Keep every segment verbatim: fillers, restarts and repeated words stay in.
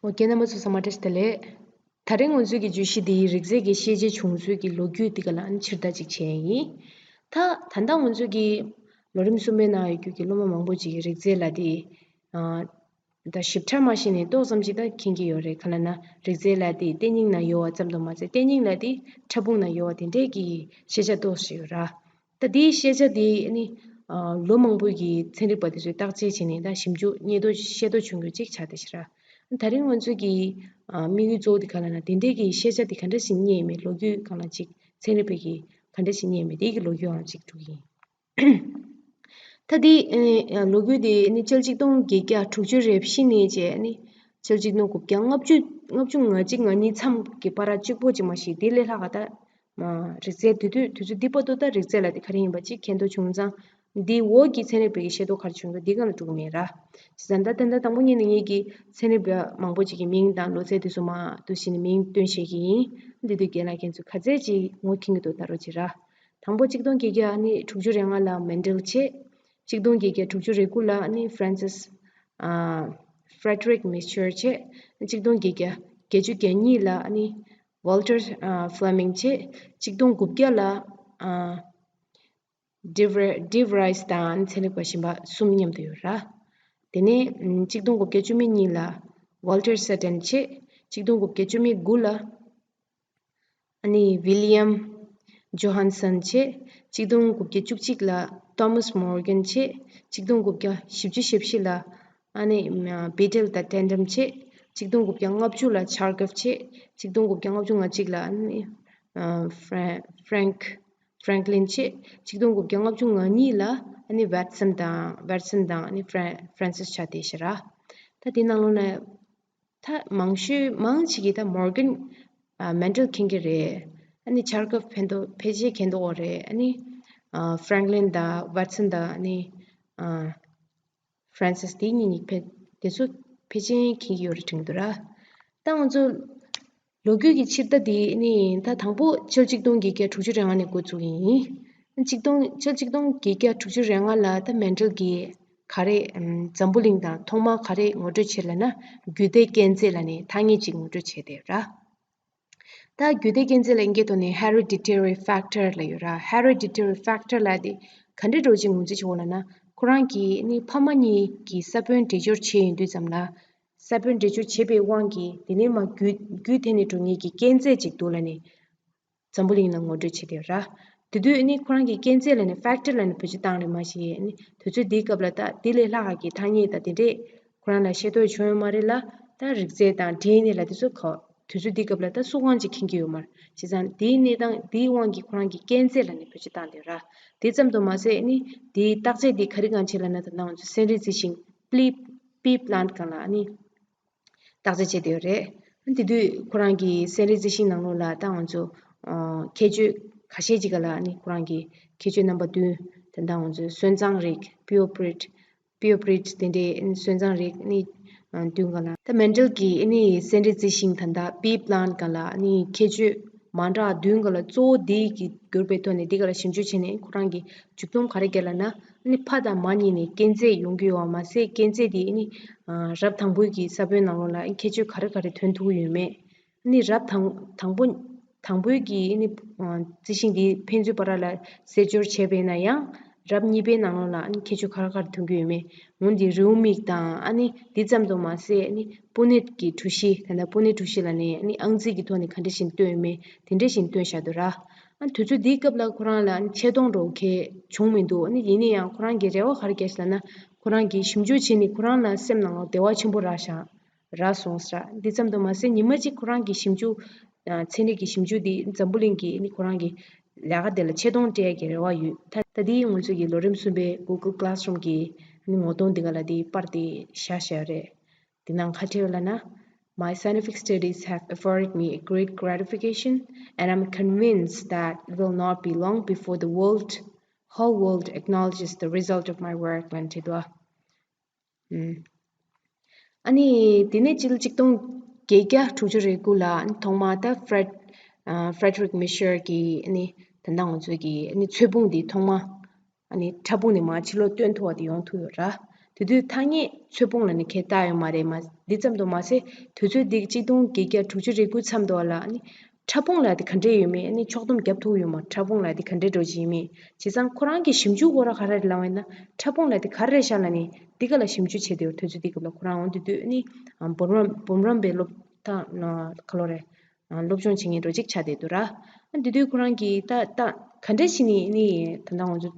ཨོ་རྒན་རྣམ་པ་ཚོ་ཚང་མ་བཀྲ་ཤིས་བདེ་ལེགས། ད་རིང་ང་ཚོའི་གི་བརྗོད་གཞི་འདི་རིགས་རྫས་ཀྱི་ཤེས་བྱའི་བྱུང་ཚུལ་གྱི་ལོ་རྒྱུས་འདི་ག་ལ་ཕྱིར་ལྟ་ཅིག་བྱས་ཡིན། ད་ད་ལྟ་ང་ཚོའི་གི་ལོ་རིམ་གསུམ་པའི་ནང་ཡོད་རྒྱུ་གི་སློབ་མ་མང་པོ་ཅིག་གིས་རིགས་རྫས་ལབ་དེ་ཨ་ད་ཞིབ་ཕྲ་མ་ཤེས་ནས་ཏོག་ཙམ་ཅིག་ད་མཁྱེན་གྱི་ཡོད་རེད། ག་ལབ་ན་རིགས་རྫས་ལབ་དེ་ལྟེ་སྙིང་ནང་ཡོད་པ་ཙམ་དུ་མ་ཟད། ལྟེ་སྙིང་ལབ་དེ་ཕྲ་ཕུང་ནང་ཡོད་པ་དེ་འདྲས་ཀྱི་ཤེས་བྱ་ཏོག་ཙམ་ཡོད་ར། ད་དེའི་ཤེས་བྱ་དེ་ནི་ཨ་ལོ་མང་པོའི་གི་ཚན་རིག་པ་དེ་ཚོས་བརྟག་དཔྱད་བྱས་ནས་ད་ཞིབ་འཇུག་རྙེད་རྟོགས་ཤེས་རྟོགས་བྱུང་རྒྱུ་ཅིག་ཆགས་བསྡད་ཤག་ར། ད་རིང་ང་ཚོའི་གི་ཨ་དམིགས་ཡུལ་གཙོ་བོ་དེ་ག་ལབ་ན་དེ་འདྲའི་གི་ཤེས་བྱ་དེ་ག་འདྲ་ཞིག་རྙེད་ཡོད་མེད། ལོ་རྒྱུས་སྒང་ལ་ཅིག་ཚན་རིག་པའི་གི་ག་འདྲ་ཞིག་རྙེད་ཡོད་མེད་དེའི་གི་ལོ་རྒྱུས་སྒང་ལ་ཅིག་འགྲོ་གི་ཡིན། ད་དེ་ཨ་ལོ་རྒྱུས་དེ་ནི་ཕྱི་ལོ་ཆིག་སྟོང་བརྒྱད་བརྒྱ་དྲུག་ཅུ་རེ་བཞི་ནས་བྱས་ནི་ཕྱི་ལོ་ཆིག་སྟོང་དགུ་བརྒྱ་ལྔ་བཅུ་ལྔ་བཅུ་ང་གཅིག་ང་གཉིས་མཚམས་ཀྱི་བར་གཅིག་པོ་ཅིག་མ་ཞིག་དེ་ལས་ལྷག་ག་ད་མ་རིགས་རྫས་དེ་དུས་དུས་ཚོད་འདི་བར་དུ་ད་རིགས་རྫས་ལབ་དེ་ག་རེ་ཡིན་པ་ཅིག་མཁྱེན་རྟོགས་བྱུང་ཙང་། འདིའི་འོག་གི་ཚན་རིག་པའི་ཤེས་རྟོགས་ག་རེ་བྱུང་འདུག་འདི་སྒང་ལ་འགྲོ་གི་མེད་ར། བྱས་ཙང་ད་ད་ལྟ་དང་པོ་ཉིད་ནས་ངེད་ཀྱི་ཚན་རིག་པ་མང་པོ་ཅིག་གི་མིང་དང་ལོ་ཚད་དེ་ཚོ་མར་འདུག་སེ་ནས་མིང་བཏོན་བཞག་གི་ཡིན། འདི་དུས་རྒན་ལགས་ཁྱེད་ཚོས་ག་ཚད་ཅིག་ངོ་མཁྱེན་གྱི་འདུག་ལྟ་རོགས་བྱེད་ར། དང་པོ་ཆིག་སྟོང་བརྒྱད་བརྒྱ་ནི་དྲུག་ཅུ་རེ་ལྔ་ལ་མན་ཌེལ་བྱས། ཆིག་སྟོང་བརྒྱད་བརྒྱ་དྲུག་ཅུ་རེ་དགུ་ལ་ནི་ཧྥ་རན་སིས་ཨ་ཧྥྲེ་ཌི་རིག་མི་ཤར་བྱས། ཆིག་སྟོང་བརྒྱད་བརྒྱ་བརྒྱད་ཅུ་གྱ་གཉིས་ལ་ནི་ཝོལ་ཊར་ཨ་ཧྥ་ལེ་མིང་བྱས། ཆིག་སྟོང་དགུ་བརྒྱ་ལ་ཨ་ཌི་བྷ་ཌི་བྷ་རའི་སི་དང་ཚན་རིག་པ་གཞན་པ་གསུམ་མཉམ་དུ་ཡོད་ར། དེ་ནས་ཨམ་ཆིག་སྟོང་དགུ་བརྒྱ་བཅུ་མེད་གཉིས་ལ་ཝོལ་ཊར་སེ་ཊན་བྱས། ཆིག་སྟོང་དགུ་བརྒྱ་བཅུ་མེད་དགུ་ལ་ཨ་ནི་ཝི་ལི་ཡམ་ཇོ་ཧན་སན་བྱས། ཆིག་སྟོང་དགུ་བརྒྱ་བཅུ་གཅིག་ལ་ཐོ་མཱས་མོར་གན་བྱས། ཆིག་སྟོང་དགུ་བརྒྱ་བཞི་བཅུ་ཞེ་བཞི་ལ་ཨ་ནི་ཨ་བི་ཊལ་དང་ཊན་ཌམ་བྱས། ཆིག་སྟོང་དགུ་བརྒྱ་ལྔ་བཅུ་ལ་ཆར་གྷབ་བྱས། ཆིག་སྟོང་དགུ་བརྒྱ་ལྔ་བཅུ་ང་གཅིག་ལ་ཨ་ནི་ཨ་ཧྥ་རན་ཧྥ་རེང་ཀི་ཧྥ་རེང་ཀི་ལིན་བྱས། ཆིག་སྟོང་དགུ་བརྒྱ་ལྔ་བཅུ་ང་གཉིས་ལ་ཨ་ནི་ཝེ་ཊི་སན་དང་ཝེ་ཊི་སན་དང་ཨ་ནི་ཧྥ་རན་ཧྥ་རན་སིས་ཆགས་བསྡད་ཤག་ར། ད་དེ་ནང་ལོགས་ནས་ད་མང་ཤོས་མང་ཆེ་གིས་ད་མོར་གན་ཨ་མན་ཌེལ་མཁྱེན་གྱི་རེད། ཨ་ནི་ཆར་གྷབ་ཕན་ཐོགས་ཕལ་ཆེར་མཁྱེན་ཐོགས་རེད། ཨ་ནི་ཨ་ཧྥ་རེང་ཀི་ལིན་དང་ཝེ་ཊི་སན་དང་ཨ་ནི་ཨ་ཧྥ་རན་སིས་དེ་གཉིས་ནི་ཕལ་དེ་ཚོ་ཕལ་ཆེར་མཁྱེན་གྱི་ཡོད་རེད་དྲན་གྱི་འདུག་ར། ད་ང་ཚོ་ལོ་རྒྱུས་ཀྱི་ཕྱིར་ལྟ་དེ་ནི་ད་དང་པོ་ཕྱི་ལོ་ཆིག་སྟོང་བརྒྱད་བརྒྱ་དྲུག་ཅུ་རེ་ལྔ་ནས་འགོ་བཙུགས་ཡིན། ཆིག་སྟོང་ཕྱི་ལོ་ཆིག་སྟོང་བརྒྱད་བརྒྱ་དྲུག་ཅུ་རེ་ལྔ་ལ་ད་མན་ཌེལ་གྱིས་ག་རེ་ཨམ་འཛམ་བུ་གླིང་དང་ཐོག་མར་ག་རེ་ངོ་སྤྲོད་བྱས་ལབ་ན་རྒྱུད་སྡེ་རྐྱེན་རྫས་ལབ་ནས་ཐ་སྙད་ཅིག་ངོ་སྤྲོད་བྱས་བསྡད་ཡོད་ར། ད་རྒྱུད་སྡེ་རྐྱེན་རྫས་ལ་ཨིན་སྐད་ཐོག་ནས་ཧེ་རི་ཌི་ཊེ་རི་ཕེག་ཊར་ལབ་ཡོད་ར། ཧེ་རི་ཌི་ཊེ་རི་ཕེག་ཊར་ལབ་དེ་ག་འདྲ་འདྲ་བོ་ཅིག་ངོས་འཛིན་བྱེད་དགོས་ལབ་ན། ཁོ་རང་གི་ནི་ཕ་མ་གཉིས་ཀྱི་ས་བོན་འདྲེས་སྦྱོར་བྱས་ཡོང་དུས་ཙམ་ལ། ས་བོན་འདྲེས་སྦྱོར་བྱས་པའི་དབང་གིས་དེ་ནས་མར་རྒྱུད་རྒྱུད་འཐེན་ནས་འགྲོ་མཁན་གྱི་རྐྱེན་རྫས་ཅིག་འདུག་ལབ་ནས་འཛམ་བུ་གླིང་ལ་ངོ་སྤྲོད་བྱས་བསྡད་ཡོད་ར། དེ་དུས་ནི་ཁོ་རང་གི་རྐྱེན་རྫས་ལབ་ནས་ཕེག་ཊར་ལབ་ནས་བེད་སྤྱོད་བཏང་རེད་མ་གཞི་ནི་དུས་ཚོད་འདིའི་སྐབས་ལ་ད་དེ་ལས་ལྷག་ག་གི་ཐ་སྙད་ད་དེ་འདྲས་ཁོ་རང་ལ་ཤེས་རྟོགས་བྱུང་ཡོད་མ་རེད་ལ། ད་རིགས་རྫས་དང་ཌི་ཨེན་ཨེ་ལབ་དེ་ཚོ་ག་དུས་ཚོད་འདིའི་སྐབས་ལ་ད་སུ་གང་ཅིག་མཁྱེན་གྱི་ཡོད་མ་རེད། བྱས་ཙང་དེའི་གནས་སྟངས་དེའི་དབང་གིས་ཁོ་རང་གི་རྐྱེན་རྫས་ལབ་ནས་བེད་སྤྱོད་བཏང་བསྡད་ཡོད་ར། དེ་ཙམ་དུ་མ་ཟད་ནི་དེའི་བརྟག་དཔྱད་དེ་ག་རེ་སྒང་བྱས་ལབ་ན། ད་ལྟ་ང་ཚོ་སེ་འབྲས་རྩི་ཤིང་པི་པི་པི་པི་ལན་ཊི་སྒང་ལ་ནི་བརྟག་དཔྱད་བྱས་བསྡད་ཡོད་རེད། དེ་དུས་ཁོ་རང་གི་སེ་འབྲས་རྩི་ཤིང་ནང་ལོགས་ལ་ད་ང་ཚོ་ཨ་ཁྱད་ཆོས་ཁ་ཤས་ཅིག་སྒང་ལ་ནི་ཁོ་རང་གི་ཁྱད་ཆོས་རྣམ་པ་བདུན། ད་ལྟ་ང་ཚོ་སོན་རྩང་རིགས་པིའུ་པི་རིཊ། པིའུ་པི་རིཊ་དེ་འདྲའི་སོན་རྩང་རིགས་ནི་ཨ་བདུན་སྒང་ལ། ད་མན་ཌེལ་གྱིས་ནི་སེ་འབྲས་རྩི་ཤིང་ད་ལྟ་པི་པི་ལན་ཊི་སྒང་ལ་ནི་ཁྱད་ཆོས་མ་འདྲ་བདུན་སྒང་ལ་གཙོ་བོ་དེ་གི་གྱུར་པའི་ཐོག་ནས་དེ་སྒང་ལ་ཞིབ་འཇུག་བྱས་ནས་ཁོ་རང་གིས་མཇུག་སྡོམ་ག་རེ་བརྒྱབ་ལབ་ན། ནི་ཕ་དང་མ་གཉིས་ནས་རྐྱེན་རྫས་ཡོང་གི་ཡོད་པ་མ་ཟད། རྐྱེན་རྫས་དེ་ནི་ཨ་རབས་དང་པོའི་གི་ས་བོན་ནང་ལོགས་ལ་ཁྱད་ཆོས་ག་རེ་ག་རེ་ཐོན་ཐུབ་ཀྱི་ཡོད་མེད། ནི་རབས་དང་དང་པོ་དང་པོའི་གི་ནི་ཨ་རྩི་ཤིང་འདི་ཕན་ཚུན་བར་ལ་རྩད་སྦྱོར་བྱས་པས་ན་ཡང་། རབས་གཉིས་པའི་ནང་ལོགས་ལ་ཨ་ནི་ཁྱད་ཆོས་ག་རེ་ག་རེ་ཐོན་གྱི་ཡོད་མེད། འོན་ཏེ་རེའུ་མིག་དང་ཨ་ནི་འདི་ཙམ་དུ་མ་ཟད་ཨ་ནི་སྤུ་ནད་ཀྱི་གྲུ་བཞི། ད་ལྟ་སྤུ་ནད་གྲུ་བཞི་ལབ་ནས་ཨ་ནི་ཨང་རྩིས་ཀྱི་ཐོག་ནས་ག་འདྲ་ཞིག་བཏོན་ཡོད་མེད་དེ་འདྲ་ཞིག་བཏོན་བཞག་འདུག་ར། ཨ་དུས་ཚོད་འདིའི་སྐབས་ལ་ཁོ་རང་ལ་ཨ་ནི་ཆེ་མཐོང་འདྲ་བོ་གང་བྱུང་མི་འདུག་ཨ་ནི་ཡིན་ན་ཡང་ཁོ་རང་གི་རེ་བ་ག་རེ་བརྒྱབ་ཤག་ལབ་ན། ཁོ་རང་གིས་ཞིབ་འཇུག་བྱས་ནས་ཁོ་རང་ལ་སེམས་ནང་ལ་བདེ་བ་ཆེན་པོ་རག་ཤག་རག་སོང་ཟེར། འདི་ཙམ་དུ་མ་ཟད་ཉི་མ་གཅིག་ཁོ་རང་གི་ཞིབ་འཇུག་ཨ་ཚན་རིག་གི་ཞིབ་འཇུག་འདི་འཛམ་བུ་གླིང་གི་ནི་ཁོ་རང་གི་ལས་ཀ་དེ་ལ་ཆེ་མཐོང་སྤྲད་ཡ་གི་རེ་བ་ཡོད། ད་ད་འདི་ང་ཚོ་གི་ལོ་རིམ་གསུམ་པའི་Google Classroom་གི་ནི་ངོ་གདོང་འདི་ག་ལ་འདི་པར་དེ་བཞག་བཞག་རེད། འདི་ནང་ག་རེ་བྲིས་ཡོད་ལབ་ན། My scientific studies have afforded me a great gratification, and I'm convinced that it will not be long before the world, whole world acknowledges the result of my work ལབ་བྲིས་འདུག་ཨ། ཨ་ནི་དེ་ནས་ཕྱི་ལོ་ཆིག་སྟོང་བརྒྱད་བརྒྱ་དྲུག་ཅུ་རེ་དགུ་ལ་ཐོག་མར་ད་ཧྥྲེད་ཨ་ཧྥྲེ་ཌི་རིག་མི་ཤར་གྱིས་ཨ་ནི་ད་ལྟ་ང་ཚོའི་གི་ཨ་ནི་ཚོས་ཕུང་འདི་ཐོག་མ་ཨ་ནི་ཕྲ་ཕུང་ནས་མར་ཕྱི་ལོགས་བཏོན་ཐུབ་པ་དེ་ཡོང་ཐུབ་ཡོད་ར། དེ་དུས་ཐ་སྙད་ཚོས་ཕུང་ལབ་ནས་གང་ཡང་བཏགས་ཡོད་མ་རེད། མ་འདི་ཙམ་དུ་མ་ཟད་དུས་ཚོད་འདི་གཅིག་སྟོང་བརྒྱད་བརྒྱ་དྲུག་ཅུ་རེ་དགུ་མཚམས་དུ་ལ་ནི་ཕྲ་ཕུང་ལབ་དེ་ག་འདྲས་ཡོད་མེད་ནི་ཕྱོགས་བསྡོམས་རྒྱབ་ཐུབ་ཡོད་མ། ཕྲ་ཕུང་ལབ་དེ་ག་འདྲས་འགྲོ་གི་ཡིན་མེད། བྱས་ཙང་ཁོ་རང་གི་ཞིབ་འཇུག་སྐོར་ག་རེ་ལབ་པ་ཡིན་ན་ཕྲ་ཕུང་ལབ་དེ་ག་རེ་རེད་ཤག་ལབ་ནི་འདི་ག་ལ་ཞིབ་འཇུག་བྱས་དེ་ཡོད། དུས་ཚོད་འདི་སྐབས་ལ་ཁོ་རང་འོང་དུས་དུས་ནི་འབུམ་རམས་འབུམ་རམས་པའི་སློབ་ཐ་ག་ལོ་རེད། སློབ་སྦྱོང་བྱེད་མཁན་འགྲོ་གཅིག་ཆགས་བསྡད་འདུག་ར། ཨ་འདི་དུས་ཁོ་རང་གིས་ད་ད་ག་འདྲ་ཞིག་ནི་ནི་ད་ལྟ་ང་ཚོ་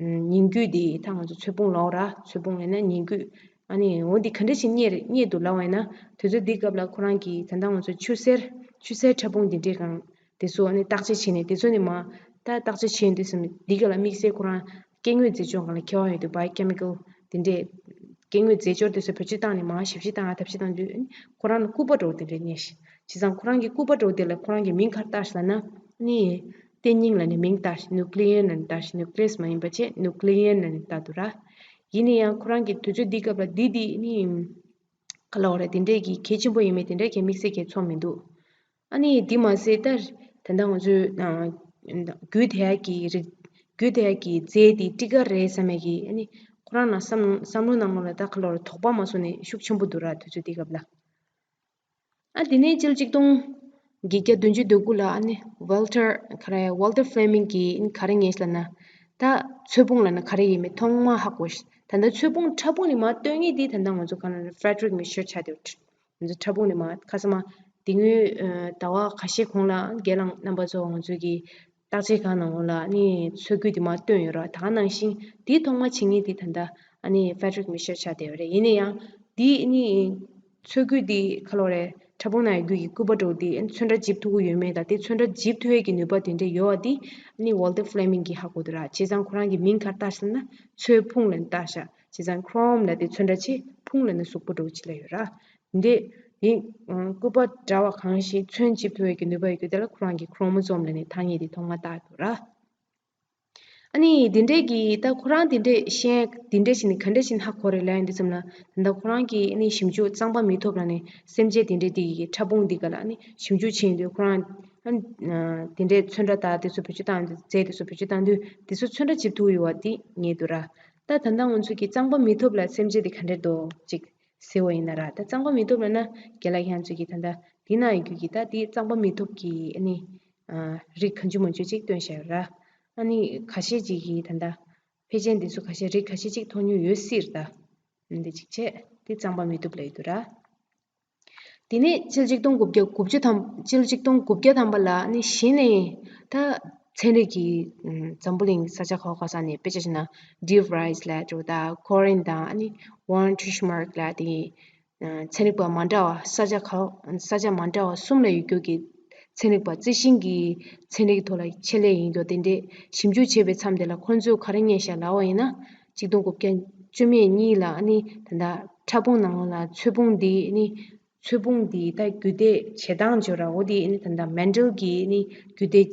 ཉིང་རྒྱུད་འདི་ད་ང་ཚོ་ཚོས་ཕུང་ལབ་ར། ཚོས་ཕུང་ལབ་ན་ཉིང་རྒྱུད། ཨ་ནི་འོ་འདི་ག་འདྲ་ཞིག་རྙེད་རྙེད་འདུག་ལབ་པ་ཡིན་ན་དུས་ཚོད་འདི་སྐབས་ལ་ཁོ་རང་གིས་ད་ལྟ་ང་ཚོ་ཆུ་སེར་ཆུ་སེར་ཕྲ་ཕུང་འདི་འདྲའི་སྒང་དེ་ཚོ་ཨ་ནི་བརྟག་དཔྱད་བྱས་ནས་དེ་ཚོ་ནི་མ་ད་བརྟག་དཔྱད་བྱས་དུས་སུ་འདི་ག་ལ་དམིགས་བསལ་ཁོ་རང་སྐྱེ་དངོས་རྫས་སྦྱོར་སྒང་ལ་མཁས་པ་ཡོད་དུས་biochemical་འདི་འདྲའི་སྐྱེ་དངོས་རྫས་སྦྱོར་དེ་ཚོ་བེད་སྤྱོད་བཏང་ནས་མར་ཞིབ་དཔྱད་བཏང་ཡ་ཐབས་ཤེས་བཏང་དུས་ཁོ་རང་ལ་སྐུད་པ་འདྲ་བོ་དེ་འདྲ་རྙེད་ཤག་བྱས་ཙང་ཁོ་རང་གི་སྐུད་པ་འདྲ་བོ་དེ་ལ་ཁོ་རང་གི་མིང་ག་རེ་བཏགས་ཤག་ལབ་ན་ནི་ལྟེ་སྙིང་ལབ་ནས་མིང་བཏགས་ཤག nucleus་ལབ་ནས་བཏགས་ཤག nucleus་མ་ཡིན་པ་བྱས་nucleus་ལབ་ནས་བཏགས་འདུག་ར། ཡིན་ན་ཡང་ཁོ་རང་གི་དུས་ཚོད་འདི་སྐབས་ལ་འདི་འདི་ནི་ག་ལབ་དགོས་རེད། དེ་འདྲས་ཀྱི་གལ་ཆེན་པོ་ཡིན་མིན་དེ་འདྲས་ཀྱི་དམིགས་བསལ་གྱི་ཚོར་མི་འདུག་ཨ་ནི་འདི་མ་ཟད་ད་ད་ལྟ་ང་ཚོའི་ཨ་རྒྱུད་དེ་ཡ་གི་རིགས་རྒྱུད་དེ་ཡ་གི་རྫས་དེ་ཊི་ཀ་རེད་བསམ་ཡ་གི་ཨ་ནི་ཁོ་རང་ལ་བསམ་བསམ་བློ་ནང་ལོགས་ལ་ད་ག་ལབ་དགོས་རེད། དོགས་པ་མ་སོང་ནས་ཤུགས་ཆེན་པོ་འདུག་ར། དུས་ཚོད་དེ་སྐབས་ལ། ཨ་དེ་ནས་ཕྱི་ལོ་གཅིག་སྟོང་བརྒྱད་བརྒྱ་བདུན་ཅུ་དོན་དགུ་ལ་ཨ་ནི་Walter་ག་རེ་Walter Fleming་གིས་ཨ་ནི་ག་རེ་རྙེད་ལབ་ན་ད་ཚོས་ཕུང་ལབ་ན་ག་རེ་ཡིན་མིན་ཐོག་མ་ཧ་གོ་ཤག་ད་ལྟ་ཚོས་ཕུང་ཕྲ་ཕུང་ནས་མར་བཏོན་མཁན་དེ་ད་ལྟ་ང་ཚོ་ག་ལབ་ན་Frederick Michaux་ཆགས་བསྡད་ཡོད། ང་ཚོ་ཕྲ་ཕུང་ནས་མར་ཁ་སང་མ་དེ་སྔོན་ཟླ་བ་ཁ་ཤས་གོང་ལ་རྒན་ལགས་རྣམ་པ་ཚོ་ང་ཚོ་གི་བརྟག་དཔྱད་ཁང་ནང་ལ་ཨ་ནི་ཚོས་སྐུད་དེ་མར་བཏོན་ཡོད་ར། ད་ག་ནང་བཞིན་དེའི་ཐོག་མ་བྱེད་མཁན་དེ་ད་ལྟ་ཨ་ནི་Frederick Michaux་ཆགས་བསྡད་ཡོད་རེད། ཡིན་ན་ཡང་དེ་ཨ་ནི་ཚོས་སྐུད་དེ་ག་ལབ་དགོས་རེད། ཕྲ་ཕུང་ནང་ཡོད་རྒྱུ་གི་སྐུད་པ་འདྲ་བོ་དེ་ཨ་ནི་ཚོན་ཁྲ་འཇིབ་ཐུབ་ཀྱི་ཡོད་མེད་དང་དེ་ཚོན་ཁྲ་འཇིབ་ཐུབ་ཡས་ཀྱི་ནུས་པ་དེ་འདྲ་ཡོད་པ་དེ་ཨ་ནི་Walter Fleming་གིས་ཧ་གོ་འདུག་ར། བྱས་ཙང་ཁོ་རང་གི་མིང་ག་རེ་བཏགས་ཤག་ལབ་ན་ཚོས་ཕུང་ལབ་ནས་བཏགས་ཤག་བྱས་ཙང་chrome་ལབ་དེ་ཚོན་ཁྲ་བྱས། ཕུང་ལབ་ན་གཟུགས་པོ་འདྲ་བོ་ཅིག་ལ་ཡོད་ར། འདི་ཡིན། སྐུད་པ་འདྲ་བ་གང་ཞིག་ཚོན་འཇིབ་ཐུབ་ཡས་ཀྱི་ནུས་པ་ཡོད་རྒྱུ་དེ་ལ་ཁོ་རང་གིས་chromosome་ལབ་ནས་ཐ་སྙད་དེ་ཐོག་མ་བཏགས་འདུག་ར། ཨ་ནི་དེ་འདྲས་ཀྱི་ད་ཁོ་རང་དེ་འདྲས་ཤེས་དེ་འདྲས་ཞིག་ནི་ག་འདྲས་ཞིག་ཧ་གོ་རེད་ལབ་ཡོང་དུས་ཙམ་ལ་ད་ལྟ་ཁོ་རང་གིས་ཨ་ནི་ཞིབ་འཇུག་རྩམ་པ་མི་ཐོབ་ལབ་ནས་སེམས་ཅན་དེ་འདྲས་དེ་གི་ཕྲ་ཕུང་འདི་ག་ལ་ཨ་ནི་ཞིབ་འཇུག་བྱེད་ཡོང་དུས་ཁོ་རང་ཨ་ནི་དེ་འདྲས་ཚོན་ཁྲ་དང་དེ་ཚོ་བེད་སྤྱོད་བཏང་དུས་རྫས་དེ་ཚོ་བེད་སྤྱོད་བཏང་དུས་དེ་ཚོ་ཚོན་ཁྲ་འཇིབ་ཐུབ་ཡོད་པ་དེ་རྙེད་འདུག་ར། ད་ད་ལྟ་ང་ཚོ་གི་རྩམ་པ་མི་ཐོབ་ལ་སེམས་ཅན་དེ་ག་འདྲས་འདུག་ཅིག་ཟེར་བ་ཡིན་ན་ར། ད་རྩམ་པ་མི་ཐོབ་ལབ་ན་རྒན་ལགས་ཁྱེད་ཚོས་ཀྱིས་ད་ལྟ་འདི་ན་ཡོད་རྒྱུ་གི་ད་དེ་རྩམ་པ་མི་ཐོབ་ཀྱི་ཨ་ནི་ཨ་རིགས་གང་བྱུང་མང་བྱུང་ཅིག་སྟོན་བཞག་ཡོད་ར། ཨ་ནི་ཁ་ཤས་ཅིག་གིས་ད་ལྟ་ཕལ་ཆེར་འདི་ཚོ་ཁ་ཤས་རིགས་ཁ་ཤས་ཅིག་མཐོང་མྱོང་ཡོད་སྲིད་ར། ད་འདི་ཅིག་བྱས་དེ་རྩམ་པ་མི་ཐོབ་ལབ་ཡོད་འདུག་ར། དེ་ནས་ཕྱི་ལོ་གཅིག་སྟོང་དགུ་བརྒྱ་དགུ་བཅུ་ཐམ་ཕྱི་ལོ་གཅིག་སྟོང་དགུ་བརྒྱ་ཐམ་པ་ལ་ནི་གཞི་ནས་ད་ཚན་རིག་གི་འཛམ་བུ་གླིང་ས་ཆ་ཁག་ཁག་ས་ནས་དཔེ་ཆ་བཞག་ན་De Vries་ལ་འགྲོ་ད་Corrigan་དང་ནི་Von Tuxmark་ལ་དེ་ཚན་རིག་པ་མ་འདྲ་བ་ས་ཆ་ཁག་ས་ཆ་མ་འདྲ་བ་གསུམ་ལ་ཡོད་རྒྱུ་གི་ཚན་རིག་པ་རྩི་ཤིང་གི་ཚན་རིག་ཐོག་ལ་ཆེད་ལས་ཡིན་རྒྱུ་དེ་འདྲས་ཞིབ་འཇུག་བྱས་པའི་མཚམས་དེ་ལ་ཁོང་ཚོས་ག་རེ་རྙེད་ཤག་ལབ་པ་ཡིན་ན་གཅིག་སྟོང་དགུ་བརྒྱ་བཅུ་མེད་གཉིས་ལ་ནི་ད་ལྟ་ཕྲ་ཕུང་ནང་ལོགས་ལ་ཚོས་ཕུང་འདི་ནི། ཚོས་ཕུང་འདི་ད་རྒྱུད་འདེད་བྱེད་སྟངས་བརྗོད་ར། འོ་དེ་ནི་ད་ལྟ་Mendel་གྱིས་ནི་རྒྱུད་འདེད་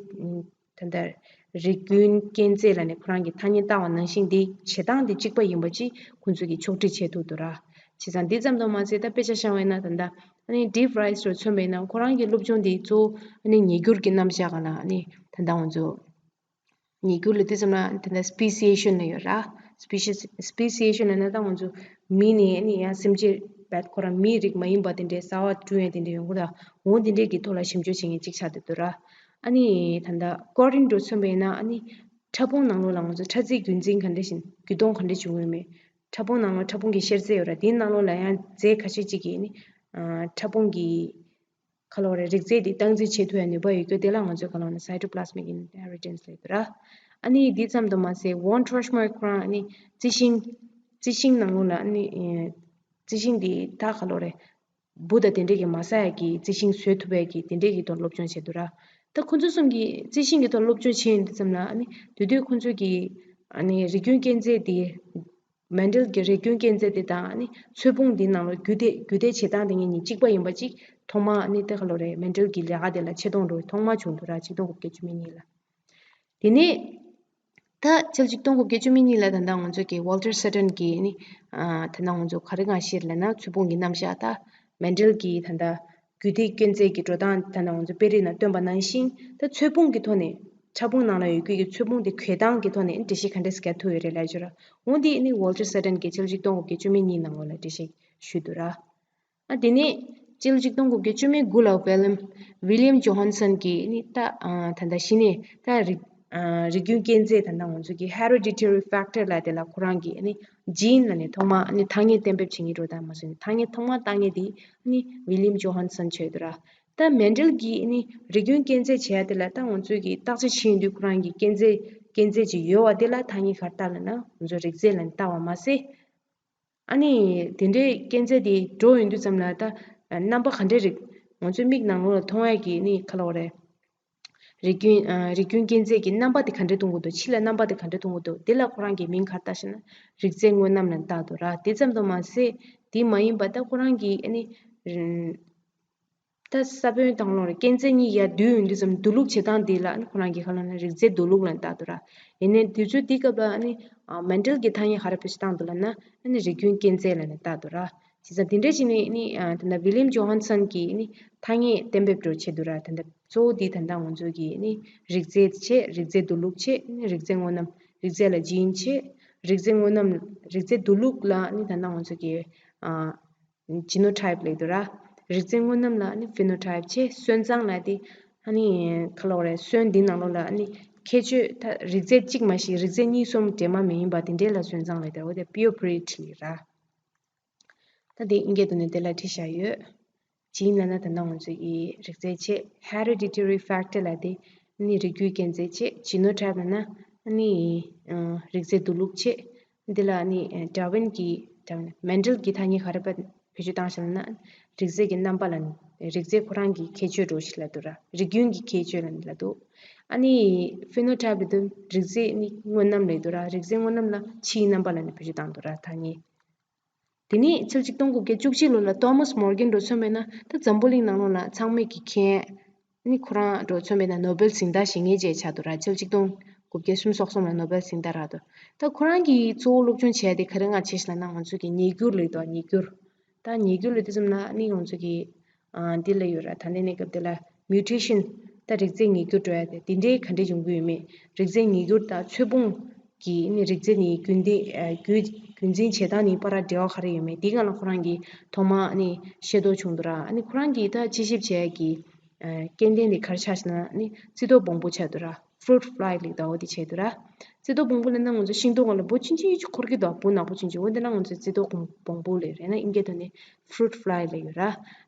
ད་ལྟ་རིགས་རྒྱུན་སྐྱོན་རྫས་ལབ་ནས་ཁོ་རང་གིས་ཐ་སྙད་བཏགས་པ་ནང་བཞིན་དེ་བྱེད་སྟངས་དེ་གཅིག་པ་ཡིན་པ་ཅིག་ཁོང་ཚོ་གིས་ཕྱོགས་སྒྲིག་བྱས་ཐུབ་འདུག་ར། བྱས་ཙང་འདི་ཙམ་དུ་མ་ཟད་ད་དཔེ་ཆ་བཞག་པ་ཡིན་ན་ད་ལྟ་ཨ་ནི་De Vries་རུ་མཚོན་པ་ཡིན་ན་ཁོ་རང་གི་སློབ་སྦྱོང་དེ་གཙོ་བོ་ཨ་ནི་ཉིས་འགྱུར་གྱི་རྣམ་གཞག་ག་ལ་ཨ་ནི་ད་ལྟ་ང་ཚོ། ཉིས་འགྱུར་ལབ་དུས་ཙམ་ལ་དེ་འདྲ་speciation་ལབ་ཡོད་ར། Species- speciation་ལབ་ན་ད་ང་ཚོ་མི་ནས་ནི་ཡང་སེམས་ཅན་བད་ཁོ་རང་མིའི་རིགས་མ་ཡིན་པ་དེ་འདྲའི་གསར་བ་བསྐྲུན་ཡས་དེ་འདྲ་ཡོང་གི་ར། འོ་དེ་འདྲའི་གི་ཐོག་ལ་ཞིབ་འཇུག་བྱེད་མཁན་གཅིག་ཆགས་བསྡད་འདུག་ར། ཨ་ནི་ད་ལྟ་Corrigan་འདྲ་མཚོན་པ་ཡིན་ན་ཨ་ནི་ཕྲ་ཕུང་ནང་ལོགས་ལ་ང་ཚོ་ཕྲ་རྫས་རྒྱུན་འཛིན་ག་འདྲ་བཞིན་རྒྱུད་སྟོང་ག་འདྲ་བྱུང་ཡོད་མེད། ཕྲ་ཕུང་ནང་ལོགས་ཕྲ་ཕུང་གི་གཤེར་རྫས་ཡོད་ར། དེའི་ནང་ལོགས་ལ་ཡང་རྫས་ཁ་ཤས་ཅིག་གིས་ནི་ཕྲ་ཕུང་གི་ག་ལབ་དགོས་རེད། རིགས་རྫས་དེ་སྟངས་འཛིན་བྱེད་ཐུབ་ཡ་ནུས་པ་ཡོད་རྒྱུ་དེ་ལ་ང་ཚོས་ག་ལབ་ན་cytoplasmic inheritance་ལབ་ཡོད་ར། ཨ་ནི་འདི་ཙམ་དུ་མ་ཟད་Von Tuxmark་ཁོ་རང་ཨ་ནི་རྩི་ཤིང་རྩི་ཤིང་ནང་ལོགས་ལ་ཨ་ནི་རྩི་ཤིང་དེ་ད་ག་ལབ་དགོས་རེད། འབུ་དང་དེ་འདྲས་ཀྱི་མ་ཟ་ཡ་གི་རྩི་ཤིང་བཟོ་ཐུབ་ཡ་གི་དེ་འདྲས་ཀྱི་ཐོག་སློབ་སྦྱོང་བྱས་འདུག་ར། ད་ཁོ་ཚོ་གསུམ་གྱིས་རྩི་ཤིང་གི་ཐོག་སློབ་སྦྱོང་བྱས་ཡོང་དུས་ཙམ་ལ་ཨ་ནི་དེ་དུས་ཁོ་ཚོ་གིས་ཨ་ནི་རིགས་རྒྱུན་སྐྱོན་རྫས་དེ། Mendel་གྱི་རིགས་རྒྱུན་སྐྱོན་རྫས་དེ་དང་ཨ་ནི་ཚོས་ཕུང་འདིའི་ནང་ལ་རྒྱུད་འདེད་རྒྱུད་འདེད་བྱེད་སྟངས་དེ་གཉིས་གཅིག་པ་ཡིན་པ་ཅིག་ཐོག་མ་ཨ་ནི་ད་ག་ལབ་དགོས་རེད། Mendel་གྱི་ལས་ཀ་དེ་ལ་ཆེ་མཐོང་འགྲོ་ཐོག་མ་བྱུང་འདུག་ར། གཅིག་སྟོང་དགུ་བརྒྱ་བཅུ་མེད་གཉིས་ལ། དེ་ནས་ད་ཕྱི་ལོ་གཅིག་སྟོང་དགུ་བརྒྱ་བཅུ་མེད་གཉིས་ལ་ད་ལྟ་ང་ཚོ་གི་Walter Sutton་གིས་ཨ་ནི་ཨ་ད་ལྟ་ང་ཚོ་ག་རེ་གང་ཤེས་ལབ་ན་ཚོས་ཕུང་གི་རྣམ་གཞག་ད་Mendel་གྱི་ད་ལྟ་རྒྱུད་འདེད་སྐྱོན་རྫས་ཀྱི་འགྲོ་སྟངས་ད་ལྟ་ང་ཚོ་དཔེ་རིས་ནང་སྟོན་པ་ནང་བཞིན་ད་ཚོས་ཕུང་གི་ཐོག་ནས་ ཕྲ་ཕུང་ནང་ལ་ཡོད་རྒྱུ་གི་ཚོས་ཕུང་དེ་འགོད་སྟངས་ཀྱི་ཐོག་ནས་འགྲེལ་བཤད་ག་འདྲས་རྒྱག་ཐུབ་ཡོད་རེད་ལབ་ཡོད་ར། འོ་འདི་ནི་Walter Sutton་གིས་ཕྱི་ལོ་ཆིག་སྟོང་དགུ་བརྒྱ་བཅུ་མེད་གཉིས་ནང་ལོགས་ལ་འགྲེལ་བཤད་ཞུས་འདུག་ར། ཨ་དེ་ནས་ཕྱི་ལོ་ཆིག་སྟོང་དགུ་བརྒྱ་བཅུ་མེད་དགུ་ལ་William William Johanson་གིས་ནི་ད་ཨ་ད་ལྟ་གཞི་ནས་ད་རིགས་ཨ་རིགས་རྒྱུད་རྐྱེན་རྫས་ད་ལྟ་ང་ཚོ་གི་hereditary factor་ལབ་དེ་ལ་ཁོ་རང་གིས་ནི་gene་ལབ་ནས་ཐོག་མ་ནི་ཐ་སྙད་གཏན་འབེབས་བྱེད་མཁན་འགྲོ་དང་མ་སོང་ནི་ཐ་སྙད་ཐོག་མ་བཏགས་མཁན་དེ་ནི་William Johanson་བྱས་འདུག་ར། ད་Mendel་གིས་ནི་རིགས་རྒྱུད་རྐྱེན་རྫས་བྱས་དེ་ལ་ད་ང་ཚོས་ཀྱི་བརྟག་དཔྱད་བྱེད་ཡོང་དུས་ཁོ་རང་གིས་རྐྱེན་རྫས་རྐྱེན་རྫས་ཅིག་ཡོད་པ་དེ་ལ་ཐ་སྙད་ག་རེ་བཏགས་ལབ་ན་ང་ཚོ་རིགས་རྫས་ལབ་ནས་བཏགས་པ་མ་ཟད། ཨ་ནི་དེ་འདྲའི་རྐྱེན་རྫས་དེ་འགྲོ་ཡོང་དུས་ཙམ་ལ་ད་རྣམ་པ་ག་འདྲའི་རིགས་ང་ཚོའི་མིག་ནང་ལོགས་ལ་མཐོང་ཡག་གི་ནི་ག་ལབ་དགོས་རེད། རིགས་རྒྱུན་ཨ་རིགས་རྒྱུན་རྐྱེན་རྫས་ཀྱི་རྣམ་པ་དེ་ག་འདྲའི་མཐོང་གི་འདུག་ཕྱི་ལ་རྣམ་པ་དེ་ག་འདྲའི་མཐོང་གི་འདུག་དེ་ལ་ཁོ་རང་གིས་མིང་ག་རེ་བཏགས་ཤེ་ན་རིགས་རྫས་དངོས་རྣམ་ལབ་ནས་བཏགས་འདུག་ར། དེ་ཙམ་དུ་མ་ཟད་དེ་མ་ཡིན་པ་ད་ཁོ་རང་གིས་ཨ་ནི་ད་ས་བོན་དང་ལོ་རེ་རྐྱེན་རྫས་གཉིས་ཡར་འདུས་ཡོང་དུས་ཙམ་འདུ་ལུགས་བྱེད་སྟངས་འདི་ལ་ནི་ཁོ་རང་གིས་ག་ལབ་ན་རིགས་རྫས་འདུ་ལུགས་ལབ་ནས་བཏགས་འདུག་ར། ཡིན་ནའི་དུས་ཚོད་འདི་སྐབས་ལ་ནི་Mendel་གྱིས་ཐ་སྙད་ག་རེ་བེད་སྤྱོད་བཏང་འདུག་ལབ་ན་ནི་རིགས་རྒྱུན་རྐྱེན་རྫས་ལབ་ནས་བཏགས་འདུག་ར། བྱས་ཙང་དེ་འདྲ་བྱས་ནས་ནི་ད་ལྟ་William Johanson་གྱིས་ནི་ཐ་སྙད་གཏན་འབེབས་འགྲོ་བྱས་འདུག་ར། ད་ལྟ་གཙོ་བོ་འདི་ད་ལྟ་ང་ཚོ་གི་ནི་རིགས་རྫས་བྱས་རིགས་རྫས་འདུ་ལུགས་བྱས་ནི་རིགས་རྫས་དངོས་རྣམ་རིགས་རྫས་ལ་gene་བྱས་རིགས་རྫས་དངོས་རྣམ་རིགས་རྫས་འདུ་ལུགས་ལ་ནི་ད་ལྟ་ང་ཚོ་གི་ཨ། Genotype་ལབ་འདུག་ར། རིགས་རྫས་དངོས་རྣམ་ལ་ནི་Phenotype་བྱས་སོན་རྩང་ལབ་དེ་ཨ་ནི་ག་ལབ་དགོས་རེད། སོན་འདི་ནང་ལོགས་ལ་ཨ་ནི་ཁྱད་ཆོས་ད་རིགས་རྫས་གཅིག་མ་གཏོགས་རིགས་རྫས་གཉིས་གསུམ་འདྲེས་མ་མ་ཡིན་པ་དེ་འདྲས་ལ་སོན་རྩང་ལབ་དེ་འོ་དེ་pure breed་ལབ་ར། ད་དེ་ཨིན་སྐད་དུ་ནི་དེ་ལ་བྲིས་བཞག་ཡོད། gene་ལབ་ན་ད་ལྟ་ང་ཚོ་གི་རིགས་རྫས་བྱས། Hereditary factor་ལབ་དེ་ནི་རིགས་རྒྱུད་རྐྱེན་རྫས་བྱས། Genotype་ལབ་ན་ནི་རིགས་རྫས་འདུ་ལུགས་བྱས། འདི་ལ་ནི་Darwin་གྱིས་Darwin་Mendel་གྱིས་ཐ་སྙད་ག་རེ་བེད་སྤྱོད་བཏང་ཞེ་ན་རིགས་རྫས་ཀྱི་རྣམ་པ་ལ་ནི་རིགས་རྫས་ཁོ་རང་གི་ཁྱད་ཆོས་འགྲོ་ཞིག་ལབ་འདུག་ར། རིགས་རྒྱུན་གྱི་ཁྱད་ཆོས་ལབ་འདུག་ཨ་ནི་Phenotype་ལབ་དུས་རིགས་རྫས་ནི་དངོས་རྣམ་ལབ་འདུག་ར། རིགས་རྫས་དངོས་རྣམ་ལ་ཕྱིའི་རྣམ་པ་ལ་ནི་བེད་སྤྱོད་བཏང་འདུག་ར་ཐ་སྙད། དེ་ནས་ཕྱི་ལོ་ཆིག་སྟོང་དགུ་བརྒྱ་བཅུ་གཅིག་ལོ་ལ་Thomas Morgan་འགྲོ་མཚོན་པས་ན་ད་འཛམ་བུ་གླིང་ནང་ལོགས་ལ་ཚང་མས་ཀྱི་མཁྱེན། ནི་ཁོ་རང་འགྲོ་མཚོན་པས་ན་ནོ་བེལ་གཟེངས་རྟགས་བཞེས་མཁན་ཅིག་ཆགས་འདུག་ར། ཕྱི་ལོ་ཆིག་སྟོང་དགུ་བརྒྱ་སུམ་ཅུ་སོ་གསུམ་ལ་ནོ་བེལ་གཟེངས་རྟགས་རག་འདུག་ད་ཁོ་རང་གིས་གཙོ་བོ་སློབ་སྦྱོང་བྱས་ཏེ་ག་རེ་མངགས་བྱས་ཤག་ལབ་ན་ང་ཚོ་གི་ཉེས་འགྱུར་ལབ་འདུག་ཉེས་འགྱུར། ད་ཉེས་འགྱུར་ལབ་དུས་ཙམ་ལ་ནི་ང་ཚོ་གི་ཨ་འདི་ལ་ཡོད་ར། ད་ལྟ་གནས་སྐབས་འདི་ལ་mutation་ད་རིགས་རྫས་ཉེས་འགྱུར་འགྲོ་ཡ་དེ་འདི་འདྲའི་ག་འདྲས་ཡོང་གི་ཡོད་མེད། རིགས་རྫས་ཉེས་འགྱུར་དང་ཚོས་ཕུང་གི་ནི་རིགས་རྫས་ནི་རྒྱུན་ལྡན་ཨ་རྒྱུན་རྒྱུན་འཛིན་བྱེད་སྟངས་ནི་བར་འབྲེལ་བ་ག་རེ་ཡོད་མེད་འདི་སྒང་ལ་ཁོ་རང་གིས་ཐོག་མ་ནི་ཤེས་རྟོགས་བྱུང་འདུག་ར། ཨ་ནི་ཁོ་རང་གིས་ད་དཔྱད་ཞིབ་བྱེད་ཡ་གི་ཨ་སྐྱེ་ལྡན་དེ་ག་རེ་ཆགས་ཤག་ན་ནི་རྩི་ཏོག་བོང་བུ་ཆགས་འདུག་ར། Fruit fly་ལབ་འདུག་འོ་དེ་ཆགས་འདུག་ར། རྩི་ཏོག་བོང་བུ་ལབ་ན་ང་ཚོ་ཤིང་ཏོག་སྒང་ལ་འབུ་ཆུང་ཆུང་ཅིག་འཁོར་གྱི་འདུག་འབུ་ནག་པོ་ཆུང་ཆུང་འོ་དེ་ལ་ང་ཚོས་རྩི་ཏོག་བོང་བོང་བུ་ལབ་རེད་ན་ཨིན་སྐད་ཐོག་ནས་fruit fly་ལབ་ཡོད་ར།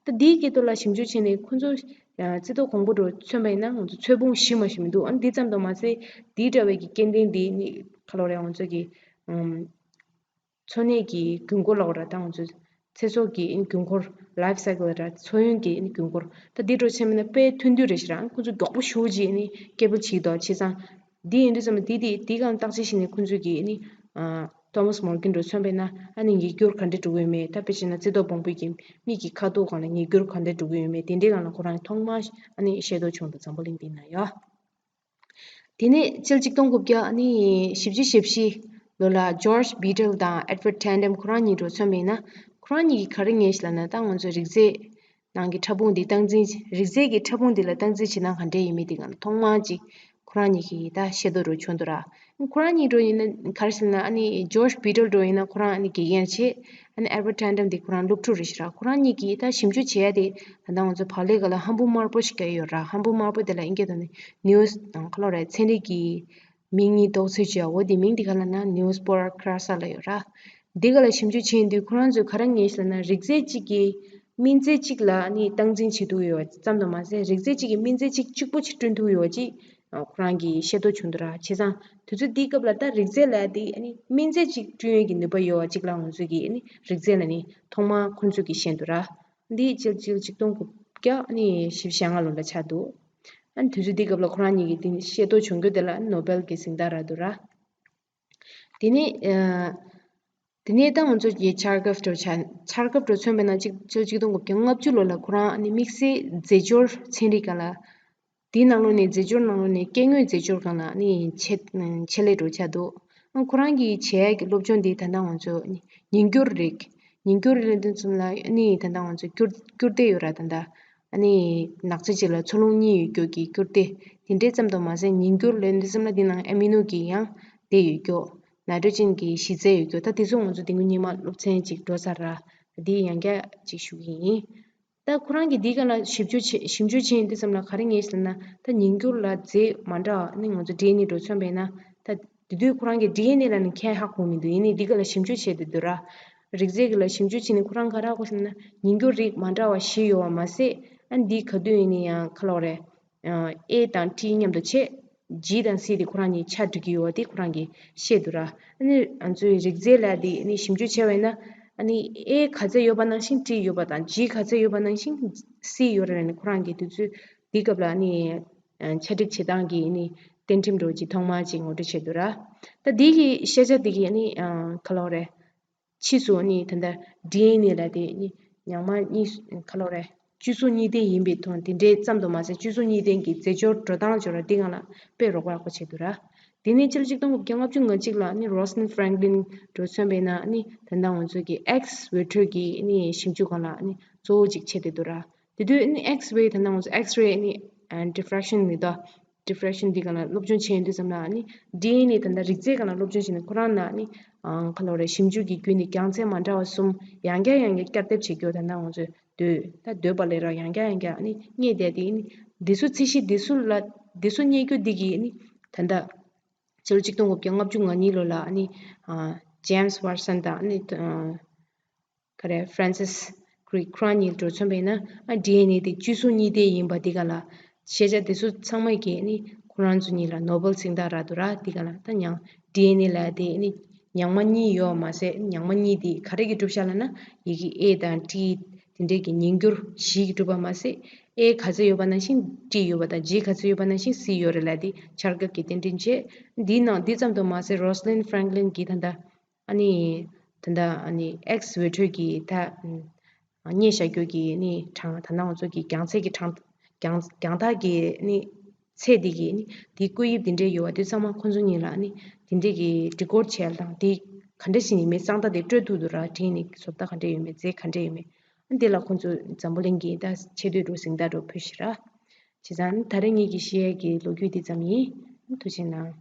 ད་འདིའི་སྐད་ཐོག་ལ་ཞིབ་འཇུག་བྱས་ནས་ཁོ་ཚོ་ཨ་རྩི་ཏོག་བོང་བུ་འདྲ་མཚོན་པ་ཡིན་ན་ང་ཚོ་ཚོས་ཕུང་བཞི་མ་ཞིག་མི་འདུག་ཨ་ནི་འདི་ཙམ་དུ་མ་ཟད་འདི་འདྲ་བའི་གི་སྐྱེ་ལྡན་འདི་ནི་ག་ལབ་རེད་ང་ཚོ་གི་ཨམ། འཚོ་གནས་ཀྱི་དགོས་མཁོ་ལབ་དགོས་ར། ད་ང་ཚོ་ཚེ་སྲོག་གི་དགོས་མཁོར་life cycle་ར་འཚོ་ཡུན་གྱི་དགོས་མཁོར་ད་འདི་འདྲ་བྱས་པ་ན་དཔེ་ཐུང་ཐུང་རེད་ཤག་ར། ཁོ་ཚོ་མགྱོགས་པོ་ཞེ་པོ་ཅིག་ནི་སྐྱེ་འཕེལ་བྱེད་ཀྱི་འདུག་བྱས་ཙང་འདི་ཡིན་དུས་ཙམ་པ་འདི་དེ་འདི་སྒང་བརྟག་དཔྱད་བྱས་ནས་ཁོ་ཚོས་ཀྱི་ནི་ཨ་Thomas Morgan་འདྲ་མཚོན་པས་ན་ཨ་ནི་ཉེས་འགྱུར་ག་འདྲ་འགྲོ་གི་ཡོད་མེད། ད་དཔེ་བྱས་ན་རྩི་ཏོག་བོང་བུ་གི་མིག་གི་ཁ་དོག་སྒང་ལ་ཉེས་འགྱུར་ག་འདྲ་འགྲོ་གི་ཡོད་མེད་དེ་འདྲའི་སྒང་ལ་ཁོ་རང་ཐོག་མར་ཨ་ནི་ཤེས་རྟོགས་བྱུང་འདུག་འཛམ་བུ་གླིང་འདི་ན་ཡ། དེ་ནས་ཕྱི་ལོ་ཆིག་སྟོང་དགུ་བརྒྱ་ནི་བཞི་བཅུ་ཞེ་བཞི་ལོ་ལ་George Biddle་དང་Edward Teddem་ཁོ་རང་གཉིས་འགྲོ་མཚོན་པ་ཡིན་ན་ཁོ་རང་གཉིས་ཀྱིས་ག་རེ་ངེས་ཤག་ལབ་ན་ད་ང་ཚོ་རིགས་རྫས་ནང་གི་ཕྲ་ཕུང་འདི་སྟངས་འཛིན་རིགས་རྫས་ཀྱི་ཕྲ་ཕུང་འདི་ལ་སྟངས་འཛིན་བྱེད་སྟངས་ག་འདྲས་ཡིན་མིན་དེ་སྒང་ལ་ཐོག་མར་ཅིག་ཁོ་རང་གཉིས་ཀྱིས་ད་ཤེས་རྟོགས་འདྲ་བྱུང་འདུག་ར། ཁོ་རང་གཉིས་འགྲོ་ཡིན་ན་ག་རེ་ཟེར་ན་ཨ་ནི་George Biddle་འགྲོ་ཡིན་ན་ཁོ་རང་ཨ་ནི་དགེ་རྒན་བྱས། ཨ་ནི་Edward Teddem་དེ་ཁོ་རང་སློབ་ཕྲུག་རེད་ཤག་ར། ཁོ་རང་གཉིས་ཀྱིས་ད་ཞིབ་འཇུག་བྱས་ཏེ་ད་ལྟ་ང་ཚོ་བག་ལེབ་སྒང་ལ་ཧམ་བུ་དམར་པོ་ཞིག་བཀལ་ཡོད་ར། ཧམ་བུ་དམར་པོ་དེ་ལ་ཨིན་སྐད་ཐོག་ནས་news་དང་ག་ལབ་རེད་ཚན་རིག་གི་མིང་གཉིས་འདོགས་ཚུལ་བྱས་འོ་དེ་མིང་དེ་ག་ལབ་ན་Neospora crassa་ལབ་ཡོད་ར། དེ་ག་ལ་ཞིབ་འཇུག་བྱས་དུས་ཁོ་རང་ཚོས་ག་རེ་ངེས་ཤག་ལབ་ན་རིགས་རྫས་གཅིག་གིས་སྨན་རྫས་གཅིག་ལ་ཨ་ནི་སྟངས་འཛིན་བྱེད་ཐུབ་ཡོད་པ་ཙམ་དུ་མ་ཟད་རིགས་རྫས་གཅིག་གིས་སྨན་རྫས་གཅིག་གཅིག་པོ་ཅིག་བསྐྲུན་ཐུབ་ཡོད་པ་ཅིག་ཁོ་རང་གིས་ཤེས་རྟོགས་བྱུང་འདུག་ར། བྱས་ཙང་དུས་ཚོད་འདིའི་སྐབས་ལ་ད་རིགས་རྫས་ལབ་ཡ་དེ་ཨ་ནི་སྨན་རྫས་གཅིག་བསྐྲུན་ཡས་ཀྱི་ནུས་པ་ཡོད་པ་ཅིག་ལ་ང་ཚོས་ཀྱིས་ཨ་ནི་རིགས་རྫས་ལབ་ནི་ཐོག་མར་ཁོང་ཚོས་ཀྱིས་ཤེས་འདུག་ར། འདི་ཕྱི་ལོ་ཆིག་སྟོང་དགུ་བརྒྱ་ཨ་ནི་བཞི་བཅུ་ཞེ་ལྔ་ལོ་ལ་ཆགས་འདུག་ཨ་ནི་དུས་ཚོད་འདིའི་སྐབས་ལ་ཁོ་རང་གཉིས་ཀྱིས་འདི་ཤེས་རྟོགས་བྱུང་རྒྱུ་དེ་ལ་ནོ་བེལ་གྱི་གཟེངས་རྟགས་རག་འདུག་ར། དེ་ནས་ཨ། དེ་ནས་ད་ང་ཚོ་ཡི་ཆར་ཀབ་འདྲ་ཆ་ཆར་ཀབ་འདྲ་མཚོན་པ་ཡིན་ན་གཅིག་ཕྱི་ལོ་ཆིག་སྟོང་དགུ་བརྒྱ་ལྔ་བཅུ་ལོ་ལ་ཁོ་རང་ནི་དམིགས་བསལ་རྫས་སྦྱོར་ཚན་རིག་སྒང་ལ། དེའི་ནང་ལོགས་ནས་རྫས་སྦྱོར་ནང་ལོགས་ནས་སྐྱེ་དངོས་རྫས་སྦྱོར་སྒང་ལ་ནི་ཆེད་ཆེད་ལས་འདྲ་ཆགས་འདུག་ཨ་ཁོ་རང་གིས་བྱས་ཀྱི་སློབ་སྦྱོང་འདི་ད་ལྟ་ང་ཚོ་ཉིང་སྐྱུར་རིགས་ཉིང་སྐྱུར་རིགས་ལ་དུས་ཙམ་ལ་ནི་ད་ལྟ་ང་ཚོ་སྐྱུར་སྐྱུར་ལྡད་ཡོད་ར། ད་ལྟ་ ཨ་ནི་ནག་ཚལ་ཅིག་ལ་འཚོ་རླུང་གཉིས་ཡོད་རྒྱུ་གི་སྐྱུར་དེ་དེ་འདྲའི་ཙམ་དུ་མ་ཟད། ཉིང་སྐྱུར་ལབ་དུས་ཙམ་ལ་འདི་ནང་ཨ་མི་ནོ་གི་ཡང་དེ་ཡོད་རྒྱུ། ནའི་ཊྲོ་ཇེན་གྱི་གཞི་རྩ་ཡོད་རྒྱུ། ད་དེ་ཚོ་ང་ཚོ་དེ་སྔོན་སྔོན་མ་སློབ་ཚན་ཅིག་འགྲོ་ཚར་ར། འདི་ཡང་བསྐྱར་ཅིག་ཞུ་གི་ཡིན། ད་ཁོ་རང་གིས་འདིའི་སྒང་ལ་ཞིབ་འཇུག་བྱེད་ཞིབ་འཇུག་བྱེད་ཡོང་དུས་ཙམ་ལ་ག་རེ་ངེས་ཟེར་ན། ད་ཉིང་སྐྱུར་ལ་རྫས་མ་འདྲ་བ་ནི་ང་ཚོ་ཌི་ཨེན་ཨེ་འགྲོ་མཚོན་པས་ན། ད་དེ་དུས་ཁོ་རང་གིས་ཌི་ཨེན་ཨེ་ལ་ནི་ཁས་ཧ་གོ་མི་འདུག་ཡིན་ནའི་འདི་ག་ལ་ཞིབ་འཇུག་བྱས་ཏེ་འདུག་ར། རིགས་རྫས་ཀྱི་ལ་ཞིབ་འཇུག་བྱས་ནས་ཁོ་རང་ག་རེ་ཧ་གོ་ཟེར་ན། ཉིང་སྐྱུར་རིགས་མ་འདྲ་བ་བཞི་ཡོད་པ་མ་ཟད། ཨ་ནི་འདི་ག་དུས་ཡིན་ནའི་ཡང་ག་ལབ་རེད། ཨེ་དང་ཊི་མཉམ་དུ་ཕྱེ། ཇི་དང་སི་དེ་ཁོ་རང་གཉིས་ཆ་འགྲིག་གི་ཡོད་པ་དེ་ཁོ་རང་གིས་བཤད་འདུག་ར། ཨ་ནི་ང་ཚོའི་རིགས་རྫས་ལ་དེ་ཨ་ནི་ཞིབ་འཇུག་བྱས་པ་ཡིན་ན། ཨ་ནི་ཨེ་ག་ཚད་ཡོད་པ་ནང་བཞིན་ཊི་ཡོད་པ་དང་། ཇི་ག་ཚད་ཡོད་པ་ནང་བཞིན་སི་ཡོད་རེད་ལབ་ནས། ཁོ་རང་གིས་དུས་ཚོད་དེའི་སྐབས་ལ་ཨ་ནི་ཆ་སྒྲིག་བྱེད་སྟངས་ཀྱི་ཨ་ནི་གཏན་ཁྲིམས་འདྲ་བོ་ཅིག་ཐོག་མར་ཅིག་ངོ་སྤྲོད་བྱས་འདུག་ར། ད་འདི་གི་ཤེས་བྱ་འདི་གི་ཨ་ནི་ག་ལབ་རེད། ཕྱིས་སུ་ཨ་ནི་ད་ལྟ་ཌི་ཨེན་ཨེ་ལ་དེ་ཨ་ནི་ཉག་མ་གཉིས་ག་ལབ་རེད། སྤྱི་ཚོགས་གཉིས་ལྡན་ཡིན་པའི་དོན་དེ་འདྲའི་ཙམ་དུ་མ་ཟད། སྤྱི་ཚོགས་གཉིས་ལྡན་གྱི་རྫས་སྦྱོར་འགྲོ་སྟངས་སྦྱོར་བ་འདི་སྒང་ལ་དཔེ་རོགས་པ་ཡག་པོ་བྱས་འདུག་ར། དེ་ནས་ཕྱི་ལོ་ཆིག་སྟོང་དགུ་བརྒྱ་ལྔ་བཅུ་ང་གཅིག་ལ་ཨ་ནི་རོས་ལིན་ཧྥ་རེང་ལིན་འགྲོ་མཚོན་པས་ན། ཨ་ནི་ད་ལྟ་ང་ཚོ་གི་ཨེག་སི་འོད་འཕྲོས་ཀྱི་ཨ་ནི་ཞིབ་འཇུག་སྒང་ལ་ཨ་ནི་གཙོ་བོ་ཅིག་བྱས་ཏེ་འདུག་ར། དེ་དུས་ཨ་ནི་ཨེག་སི་རེ། ད་ལྟ་ང་ཚོ་ཨེག་སི་རེ་ཨ་ནི་ཌི་ཕི་རེག་ཤན་ནི་ད། ཌི་ཕི་རེག་ཤན་འདི་སྒང་ལ་སློབ་སྦྱོང་བྱེད་ཡོང་དུས་ཙམ་ལ་ཨ་ནི་ཌི་ཨེན་ཨེ་ད་ལྟ་རིགས་རྫས་སྒང་ལ་སློབ་སྦྱོང་བྱས་ནས། ཁོ་རང་ལ་ཨ་ནི་ཨང་ག་ལབ་རེད། ཞིབ་འཇུག་གི་བརྒྱུད་ནས་རྒྱང་ཚད་མ་འདྲ་བ་གསུམ་ཡང་བསྐྱར་ཡང་བསྐྱར་བསྐྱར་ལྡབ་བྱེད་རྒྱུ། ད་ལྟ་ང་ཚོས་ལྟོས། ད་ལྟོས་པ་ལས་ར་ཡང་བསྐྱར་ཡང་བསྐྱར་ཨ་ནི་རྙེད་བསྡད་དེ། ཨ་ནི་འདི་ཚོ་ཚད་གཞི་འདི་ཚོ་ལ་འདི་ཚོ་རྙེད་རྒྱུ་འདི་གིས་ཨ་ནི་ད་ལྟ་ཕྱི་ལོ་ཆིག་སྟོང་དགུ་བརྒྱ་ལྔ་བཅུ་ང་གཉིས་ལོ་ལ་ཨ་ནི་ཨ་ཇེམ་སི་ཝེ་ཊི་སོན་དང་། ཨ་ནི་ཨ་ག་རེ། ཧྥ་རན་སིས་ཀི་རིག་ཁོ་རང་གཉིས་འགྲོ་མཚོན་པས་ན། ཨ་ཌི་ཨེན་ཨེ་དེ་སྤྱི་ཚོགས་གཉིས་ལྡན་ཡིན་པ་འདི་སྒང་ལ་ཤེས་བྱ་དེ་ཚོ་ཚང་མ་གིས་ནི་ཁོ་རང་ཚོ་གཉིས་ལ་ནོ་བེལ་གཟེངས་རྟགས་རག་འདུག་ར། འདི་སྒང་ལ་ད་ཡང་ཌི་ཨེན་ཨེ་ལབ་དེ་ནི་ཉག་མ་གཉིས་ཡོད་མ་ཟད། ཉག་མ་གཉིས་དེ་ག་རེ་གིས་གྲུབ་ཤག་ལབ་ན། ཡི་གེ་ཨེ་དང་ཊི་དེ་འདྲས་ཀྱི་ཉིང་སྐྱུར་བཞི་གིས་གྲུབ་པ་མ་ཟད། ཨེ་ག་ཚད་ཡོད་པ་ནང་བཞིན་ཊི་ཡོད་པ་དང་། ཇི་ག་ཚད་ཡོད་པ་ནང་བཞིན་སི་ཡོད་རེད་ལབ་དེ་འཆར་འགོད་ཀྱིས་གཏན་འཁྲིད་བྱས། འདིའི་ནང་འདི་ཙམ་དུ་མ་ཟད། རོས་ལིན་ཧྥ་རེང་ལིན་གྱིས་ད་ལྟ་ཨ་ནི་ད་ལྟ་ཨ་ནི་ཨེག་སི་འོད་འཕྲོས་ཀྱི་ད་རྙེད་བཞག་རྒྱུ་གི་ནི་གྲངས། ད་ལྟ་ང་ཚོ་གི་རྒྱང་ཚད་ཀྱི་གྲངས། རྒྱང་རྒྱང་ཐག་གི་ནི་ཚད་འདི་གི་ནི་འདི་བཀོད་དབྱིབས་འདི་འདྲས་ཡོད་པ་དེ་ཚང་མ་ཁོང་ཚོ་གཉིས་ལ་ནི་དེ་འདྲས་ཀྱི་རི་ཀོཌ་བྱས་དང་། དེ་ག་འདྲས་ཞིག་ཡིན་མིན་གསང་རྟགས་དེ་སྤྲོད་ཐུབ་འདུག་ར། དེ་ནི་བཟོ་ལྟ་ག་འདྲས་ཡོད་མེད། རྫས་ག་འདྲས་ཡོད་མེད། ཨ་འདི་ལ་ཁོང་ཚོ་འཛམ་བུ་གླིང་གི་ད་ཆེས་མཐོའི་འགྲོ་གཟེངས་རྟགས་འདྲ་ཕུལ་ཞིག་ར། བྱས་ཙང་ད་རེས་ངེད་ཀྱི་བཤད་ཡས་ཀྱི་ལོ་རྒྱུས་འདི་ཙམ་ཡིན། ཐུགས་རྗེ་གནང་།